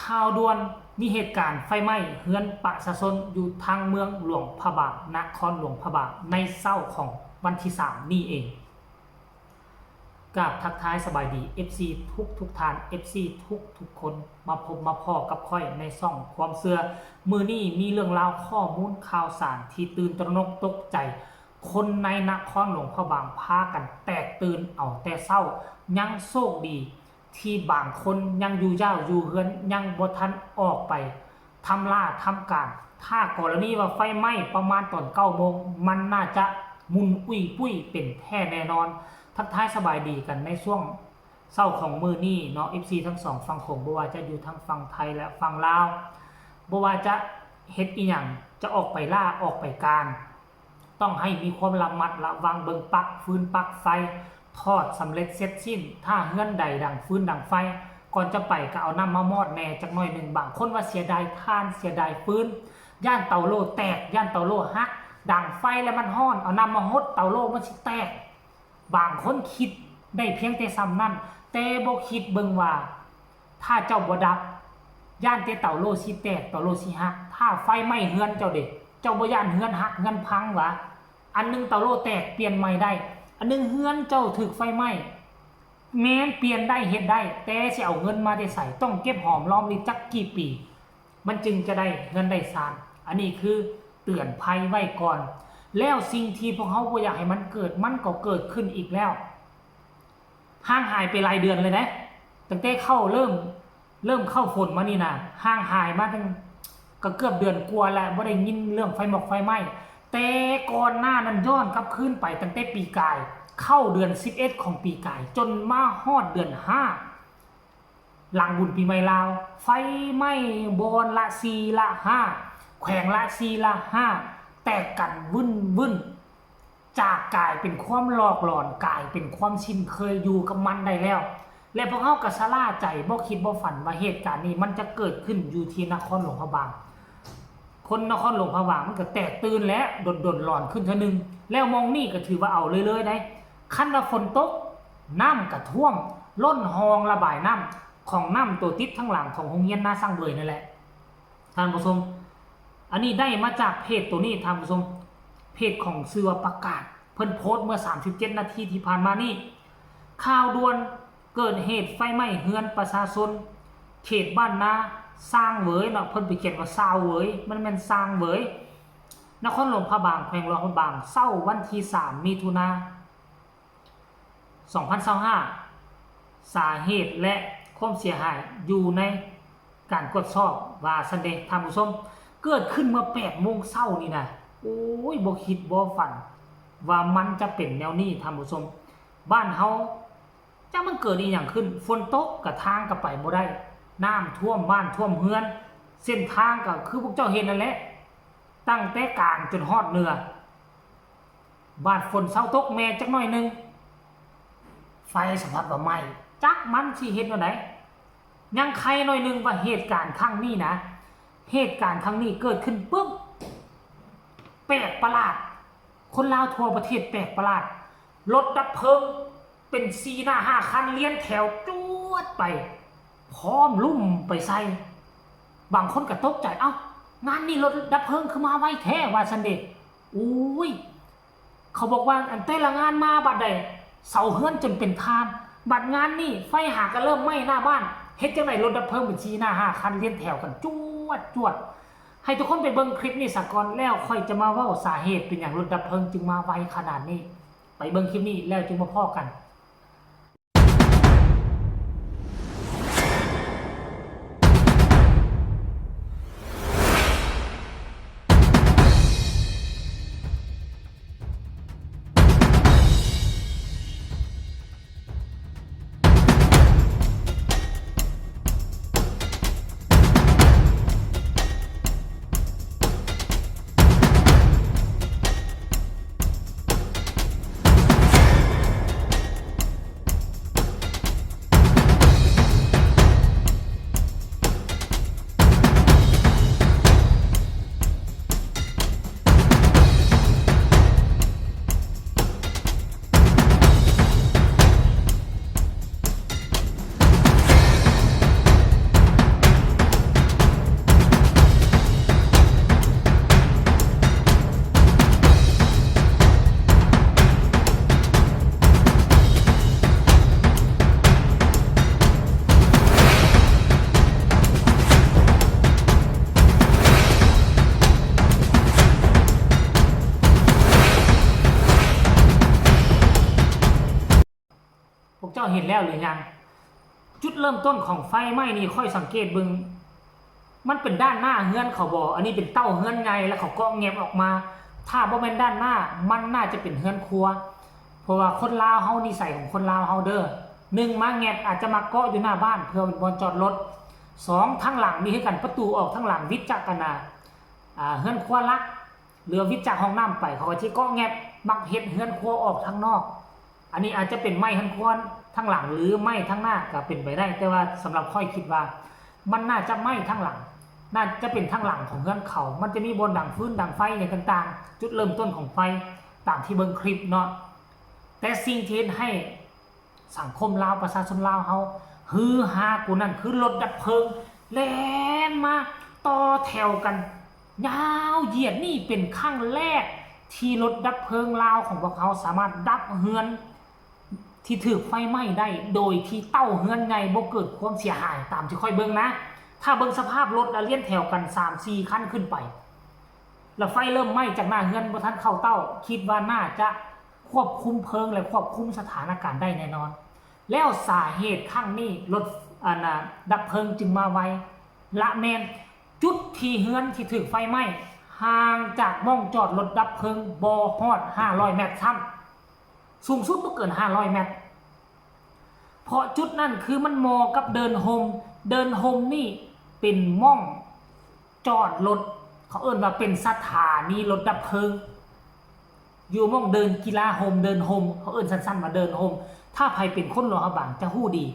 ຂ່າວດ່ວນ, ມີເຫດການໄຟໄໝ້ເຮືອນປະຊາຊົນຢູ່ທາງເມືອງຫຼວງພະບາງ, ນະຄອນຫຼວງພະບາງ ໃນເຊົ້າຂອງວັນທີສາມນີ້ເອງ. ກາບທັກທາຍສະບາຍດີ ເອັຟຊີ ທຸກໆທ່ານ, ເອັຟຊີ ທຸກໆຄົນ, ມາພົບມາພໍ້ກັບຂ້ອຍໃນຊ່ອງຄວາມເຊື່ອ. ມື້ນີ້ມີເລື່ອງລາວ, ຂໍ້ມູນຂ່າວສານທີ່ຕື່ນຕະໜົກຕົກໃຈ. ຄົນໃນນະຄອນຫຼວງພະບາງພາກັນແຕກຕື່ນເອົາແຕ່ເຊົ້າ. ຍັງໂຊກດີ ທີ່ບາງຄົນຍັງຢູ່ຢາວຢູ່ເຮືອນ, ຍັງບໍ່ທັນອອກໄປທຳລາທຳການ. ຖ້າກໍລະນີວ່າໄຟໄໝ້ປະມານຕອນເກົ້າໂມງ, ມັນໜ້າຈະໝຸ່ນອຸ້ຍປຸ້ຍເປັນແທ້ແນ່ນອນ. ທັກທາຍສະບາຍດີກັນໃນຊ່ວງເຊົ້າຂອງມື້ນີ້ເນາະ ເອັຟຊີ ທັງສອງຝັ່ງໂຂງ, ບໍ່ວ່າຈະຢູ່ທາງຝັ່ງໄທ ແລະ ຝັ່ງລາວ, ບໍ່ວ່າຈະເຮັດອີ່ຫຍັງ, ຈະອອກໄປລ່າ, ອອກໄປການ, ຕ້ອງໃຫ້ມີຄວາມລະມັດລະວັງເບິ່ງປັກຟືນປັກໄຟ ທອດສຳເລັດເສັດສິ້ນ. ຖ້າເຮືອນໃດດັງຟືນດັງໄຟ, ກ່ອນຈະໄປກໍເອົານ້ຳມາມອດແດ່ຈັກໜ້ອຍໜຶ່ງ. ບາງຄົນວ່າເສຍດາຍຖ່ານ, ເສຍດາຍຟືນ, ຢ້ານເຕົາໂລ່ແຕກ, ຢ້ານເຕົາໂລ່ຫັກ. ດັງໄຟແລ້ວມັນຮ້ອນ, ເອົານ້ຳມາຫົດເຕົາໂລ່ມັນຊິແຕກ. ບາງຄົນຄິດໄດ້ພຽງແຕ່ສ່ຳນັ້ນ, ແຕ່ບໍ່ຄິດເບິ່ງວ່າ ຖ້າເຈົ້າບໍ່ດັບ, ຢ້ານແຕ່ເຕົາໂລ່ຊິແຕກ, ເຕົາໂລ່ຊິຫັກ. ຖ້າໄຟໄໝ້ເຮືອນເຈົ້າເດ, ເຈົ້າບໍ່ຢ້ານເຮືອນຫັກເຮືອນພັງຫວາ? ອັນໜຶ່ງເຕົາໂລ່ແຕກ, ປ່ຽນໃໝ່ໄດ້. ອັນໜຶ່ງເຮືອນເຈົ້າຖືກໄຟໄໝ້, ແມ່ນ ປ່ຽນໄດ້, ເຮັດໄດ້, ແຕ່ຊິເອົາເງິນມາແຕ່ໃສ? ຕ້ອງເກັບຫອມລອມລິບຈັກກີ່ປີ ມັນຈຶ່ງຈະໄດ້ເຮືອນໄດ້ຊານ. ອັນນີ້ຄືເຕືອນໄພໄວ້ກ່ອນ. ແລ້ວສິ່ງທີ່ພວກເຮົາບໍ່ຢາກໃຫ້ມັນເກີດ, ມັນກໍເກີດຂຶ້ນອີກແລ້ວ. ຫ່າງຫາຍໄປຫຼາຍເດືອນເລີຍເດ້, ຕັ້ງແຕ່ເຂົ້າ ເລີ່ມ ເລີ່ມເຂົ້າຝົນມານີ້ນະ, ຫ່າງຫາຍມາຕັ້ງ ກໍເກືອບເດືອນກວ່າແລ້ວ, ບໍ່ໄດ້ຍິນເລື່ອງໄຟໝອກໄຟໄໝ້. ແຕ່ກ່ອນໜ້ານັ້ນ ຍ້ອນກັບຄືນໄປຕັ້ງແຕ່ປີກາຍ, ເຂົ້າເດືອນສິບເອັດຂອງປີກາຍ, ຈົນມາຮອດເດືອນຫ້າ ຫຼັງບຸນປີໃໝ່ລາວ, ໄຟໄໝ້ບ່ອນລະສີ່ລະຫ້າ, ແຂວງລະສີ່ລະຫ້າ ແຕກກັນວຶ້ນໆ. ຈາກກາຍເປັນຄວາມຫຼອກຫຼອນ, ກາຍເປັນຄວາມຊິນເຄີຍຢູ່ກັບມັນໄດ້ແລ້ວ. ແລະ ພວກເຮົາກໍຊະລ່າໃຈ, ບໍ່ຄິດບໍ່ຝັນວ່າເຫດການນີ້ມັນຈະເກີດຂຶ້ນຢູ່ທີ່ນະຄອນຫຼວງພະບາງ. ຄົນນະຄອນຫຼວງພະບາງມັນກໍແຕກຕື່ນແຫຼະ, ດົນໆຫຼອນຂຶ້ນເທື່ອໜຶ່ງ. ແລ້ວໝ່ອງນີ້ກໍຖືວ່າເອົາເລີຍໆໄດ໋. ຄັນວ່າຝົນຕົກ, ນ້ຳກໍຖ້ວມ, ລົ້ນຮ່ອງລະບາຍນ້ຳຂອງນ້ຳຕົວຕິດທາງຫຼັງຂອງໂຮງຮຽນນາຊ່າງເບຍນັ້ນແຫຼະ. ທ່ານຜູ້ຊົມ, ອັນນີ້ໄດ້ມາຈາກເພຈໂຕນີ້ ທ່ານຜູ້ຊົມ, ເພຈຂອງຊື່ວ່າປະກາດ, ເພິ່ນໂພສເມື່ອສາມສິບເຈັດນາທີທີ່ຜ່ານມານີ້. ຂ່າວດ່ວນ, ເກີດເຫດໄຟໄໝ້ເຮືອນປະຊາຊົນ ເຂດບ້ານນາຊ່າງເຫວີຍເນາະ, ເພິ່ນໄປຂຽນວ່າຊາວເຫວີຍ, ມັນແມ່ນຊ່າງເຫວີຍ, ນະຄອນຫຼວງພະບາງ, ແຂວງຫຼວງພະບາງ, ເຊົ້າວັນທີສາມ ມິຖຸນາ ສອງພັນຊາວຫ້າ. ສາເຫດ ແລະ ຄວາມເສຍຫາຍຢູ່ໃນການກວດສອບວ່າຊັ້ນເດ ທ່ານຜູ້ຊົມ. ເກີດຂຶ້ນເມື່ອແປດໂມງເຊົ້ານີ້ນະ. ໂອ້ຍ ບໍ່ຄິດບໍ່ຝັນວ່າມັນຈະເປັນແນວນີ້ ທ່ານຜູ້ຊົມ. ບ້ານເຮົາຈັກມັນເກີດອີ່ຫຍັງຂຶ້ນ, ຝົນຕົກກະທາງກະໄປບໍ່ໄດ້, ນ້ຳຖ້ວມບ້ານຖ້ວມເຮືອນ, ເສັ້ນທາງກະຄືພວກເຈົ້າເຫັນນັ້ນແຫຼະ, ຕັ້ງແຕ່ກາງຈົນຮອດເໜືອ. ບາດຝົນເຊົາຕົກແດ່ຈັກໜ້ອຍໜຶ່ງ, ໄຟສະພັດວ່າໄໝ້, ຈັກມັນຊິເຮັດແນວໃດ. ຍັງໄຄໜ້ອຍໜຶ່ງວ່າເຫດການຄັ້ງນີ້ນະ, ເຫດການຄັ້ງນີ້ເກີດຂຶ້ນປຶບ, ແປກປະຫຼາດ, ຄົນລາວທົ່ວປະເທດແປກປະຫຼາດ, ລົດດັບເພີງ ເປັນສີ່ໜ້າຫ້າຄັນລຽນແຖວຈວດໄປ ພ້ອມລຸ່ມໄປໃສ່. ບາງຄົນກໍຕົກໃຈ, ເອົ້າ, ງານນີ້ລົດດັບເພີງຄືມາໄວແທ້ ວ່າຊັ້ນເດ. ໂອ້ຍ, ເຂົາບອກວ່າ ອັນແຕ່ລະງານມາບັດໃດ ເສົາເຮືອນຈົນເປັນຖ່ານ, ບັດງານນີ້ໄຟຫາກະເລີ່ມໄໝ້ໜ້າບ້ານ, ເຮັດຈັ່ງໃດລົດດັບເພີງເປັນສີ່ໜ້າຫ້າຄັນລຽນແຖວກັນຈວດໆ. ໃຫ້ທຸກຄົນໄປເບິ່ງຄລິບນີ້ສາກ່ອນ, ແລ້ວຂ້ອຍຈະມາເວົ້າສາເຫດເປັນຫຍັງລົດດັບເພີງຈຶ່ງມາໄວຂະໜາດນີ້. ໄປເບິ່ງຄລິບນີ້ແລ້ວຈຶ່ງມາພໍ້ກັນ. ເຫັນແລ້ວຫຼືຍັງ? ຈຸດເລີ່ມຕົ້ນຂອງໄຟໄໝ້ນີ້ ຂ້ອຍສັງເກດເບິ່ງ ມັນເປັນດ້ານໜ້າເຮືອນເຂົາບໍ່? ອັນນີ້ເປັນເຕົ້າເຮືອນໃຫຍ່ ແລ້ວເຂົາເກາະແງບອອກມາ. ຖ້າບໍ່ແມ່ນດ້ານໜ້າ ມັນໜ້າຈະເປັນເຮືອນຄົວ ເພາະວ່າຄົນລາວເຮົາ ນິໄສຂອງຄົນລາວເຮົາເດີ ໜຶ່ງ ມາແງບ ອາດຈະມາເກາະຢູ່ໜ້າບ້ານ ເພື່ອເປັນບ່ອນຈອດລົດ. ສອງ ທາງຫຼັງນີ້ຄືກັນ ປະຕູອອກທາງຫຼັງ ວິດຈາກ ອັນນ່າ ອ່າ ເຮືອນຄົວຫຼັກ ຫຼືວ່າວິດຈາກຫ້ອງນ້ຳໄປ ເຂົາກໍຊິເກາະແງບ ມັກເຮັດເຮືອນຄົວອອກທາງນອກ. ອັນນີ້ອາດຈະເປັນໄມ້ເຮືອນຄົວທາງຫຼັງ ຫຼືໄມ້ທາງໜ້າກໍເປັນໄປໄດ້, ແຕ່ວ່າສຳລັບຂ້ອຍຄິດວ່າ ມັນໜ້າຈະໄມ້ທາງຫຼັງ ໜ້າຈະເປັນທາງຫຼັງຂອງເຮືອນເຂົາ. ມັນຈະມີບ່ອນດັງຟືນດັງໄຟຫຍັງຕ່າງໆ ຈຸດເລີ່ມຕົ້ນຂອງໄຟ ຕາມທີ່ເບິ່ງຄລິບເນາະ. ແຕ່ສິ່ງທີ່ເຮັດໃຫ້ ສັງຄົມລາວ ປະຊາຊົນລາວເຮົາ ຮືຮາກວ່ານັ້ນ ຄືລົດດັບເພີງແລ່ນມາຕໍ່ແຖວກັນຍາວຢຽດ. ນີ້ເປັນຄັ້ງແລກທີ່ລົດດັບເພີງລາວຂອງພວກເຮົາສາມາດດັບເຮືອນທີ່ຖືກໄຟໄໝ້ໄດ້ ໂດຍທີ່ເຕົ້າເຮືອນໃຫຍ່ບໍ່ເກີດຄວາມເສຍຫາຍ. ຕາມທີ່ຂ້ອຍເບິ່ງນະ ຖ້າເບິ່ງສະພາບລົດລະລຽນແຖວກັນສາມສີ່ຄັນຂຶ້ນໄປ ລະໄຟເລີ່ມໄໝ້ຈາກໜ້າເຮືອນບໍ່ທັນເຂົ້າເຕົ້າ ຄິດວ່າໜ້າຈະຄວບຄຸມເພີງ ແລະ ຄວບຄຸມສະຖານະການໄດ້ແນ່ນອນ. ແລ້ວສາເຫດຄັ້ງນີ້ລົດ ອັນນ່າ ດັບເພີງຈຶ່ງມາໄວ ລະແມ່ນຈຸດທີ່ເຮືອນທີ່ຖືກໄຟໄໝ້ຫ່າງຈາກໝ່ອງຈອດລົດດັບເພີງບໍ່ຮອດຫ້າຮ້ອຍແມັດຊ້ຳ, ສູງສຸດບໍ່ເກີນຫ້າຮ້ອຍແມັດ. ເພາະຈຸດນັ້ນຄືມັນໝໍ່ກັບເດີ່ນຮົ່ມ, ເດີ່ນຮົ່ມນີ້ເປັນໝ່ອງຈອດລົດ, ເຂົາເອີ້ນວ່າເປັນສະຖານີລົດດັບເພີງ ຢູ່ໝ່ອງເດີ່ນກິລາຮົ່ມ, ເດີ່ນຮົ່ມ ເຂົາເອີ້ນສັ້ນໆວ່າເດີ່ນຮົ່ມ. ຖ້າໃຜເປັນຄົນຫຼວງພະບາງຈະຮູ້ດີ,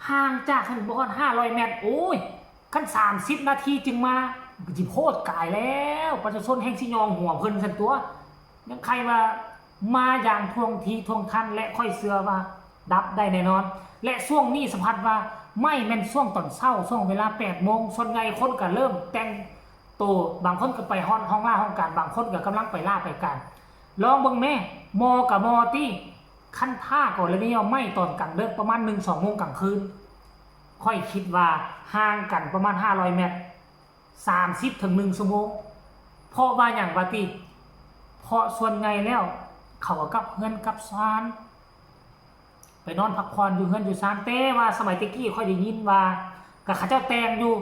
ຫ່າງຈາກຫັ້ນບໍ່ຮອດຫ້າຮ້ອຍແມັດ. ໂອ້ຍ ຄັນສາມສິບນາທີຈຶ່ງມາ ກໍຊິໂພດກາຍແລ້ວ, ປະຊາຊົນແຮ່ງຊິຍ້ອງຫົວເພິ່ນຊັ້ນຕົວະ. ຍັງໃຄວ່າມາຢ່າງທ່ວງທີທ່ວງທັນ ແລະ ຂ້ອຍເຊື່ອວ່າດັບໄດ້ແນ່ນອນ. ແລະ ຊ່ວງນີ້ສະພັດວ່າໄໝ້ແມ່ນຊ່ວງຕອນເຊົ້າ, ຊ່ວງເວລາແປດໂມງ, ສ່ວນໃຫຍ່ຄົນກໍເລີ່ມແຕ່ງໂຕ, ບາງຄົນກໍໄປຮອດຫ້ອງລາຫ້ອງການ, ບາງຄົນກໍກຳລັງໄປລາໄປການ. ລອງເບິ່ງແມ້, ໝໍ່ກໍໝໍ່ຕິ, ຄັນຖ້າກໍລະນີເອົາໄໝ້ຕອນກາງເດິກປະມານໜຶ່ງສອງໂມງກາງຄືນ, ຂ້ອຍຄິດວ່າຫ່າງກັນປະມານຫ້າຮ້ອຍແມັດ ສາມສິບເຖິງໜຶ່ງຊົ່ວໂມງ. ເພາະວ່າຫຍັງວະຕິ? ເພາະສ່ວນໃຫຍ່ແລ້ວເຂົາກໍກັບເຮືອນກັບຊານ ໄປນອນພັກຜ່ອນຢູ່ເຮືອນຢູ່ຊານ. ແຕ່ວ່າສະໄໝແຕ່ກີ້ຂ້ອຍໄດ້ຍິນວ່າ ກໍເຂົາເຈົ້າແຕ່ງຢູ່,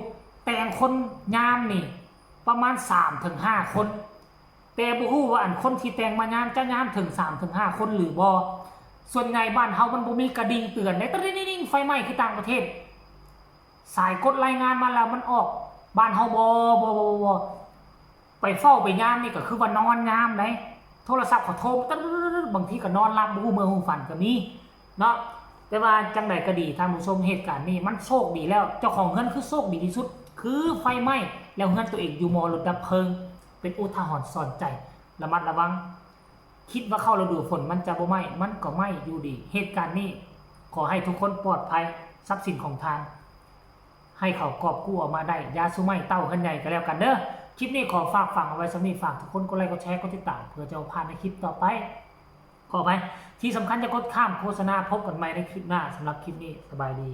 ແຕ່ງຄົນຍາມນີ້ປະມານສາມເຖິງຫ້າຄົນ. ແຕ່ບໍ່ຮູ້ວ່າອັນຄົນທີ່ແຕ່ງມາຍາມຈະຍາມເຖິງສາມເຖິງຫ້າຄົນຫຼືບໍ່. ສ່ວນໃຫຍ່ບ້ານເຮົາມັນບໍ່ມີກະດິ່ງເຕືອນເດ້ ຕະດິ່ງໄຟໄໝ້ຄືຕ່າງປະເທດ. ສາຍກົດລາຍງານມາແລ້ວມັນອອກ, ບ້ານເຮົາບໍ່ ບໍ່ ບໍ່ ບໍ່ ໄປເຝົ້າໄປຍາມນີ້ກໍຄືວ່ານອນຍາມໃດ໋. ໂທລະສັບເຂົາໂທມາ ບາງທີກໍນອນຫຼັບ ບໍ່ຮູ້ເມືອຮູ້ຝັນກໍມີເນາະ. ແຕ່ວ່າຈັ່ງໃດກໍດີທ່ານຜູ້ຊົມ, ເຫດການນີ້ມັນໂຊກດີແລ້ວ, ເຈົ້າຂອງເຮືອນຄືໂຊກດີທີ່ສຸດ ຄືໄຟໄໝ້ແລ້ວເຮືອນຕົວເອງຢູ່ໝໍ່ລົດດັບເພີງ. ເປັນອຸທາຫອນສອນໃຈ, ລະມັດລະວັງ. ຄິດວ່າເຂົ້າລະດູຝົນມັນຈະບໍ່ໄໝ້, ມັນກໍໄໝ້ຢູ່ດີ. ເຫດການນີ້ຂໍໃຫ້ທຸກຄົນປອດໄພ, ຊັບສິນຂອງທ່ານ ໃຫ້ເຂົາກອບກູ້ອອກມາໄດ້, ຢ່າສູ່ໄໝ້ເຕົ້າເຮືອນໃຫຍ່ກໍແລ້ວກັນເດີ. ຄລິບນີ້ຂໍຝາກຝັງເອົາໄວ້ສ່ຳນີ້, ຝາກທຸກຄົນກົດໄລກ໌ ກົດແຊ ກົດຕິດຕາມ ເພື່ອຈະບໍ່ພາດໃນຄລິບຕໍ່ໄປ. ຂໍອະໄພທີ່ສຳຄັນ ຢ່າກົດຂ້າມໂຄສະນາ. ພົບກັນໃໝ່ໃນຄລິບໜ້າ, ສຳລັບຄລິບນີ້ ສະບາຍດີ.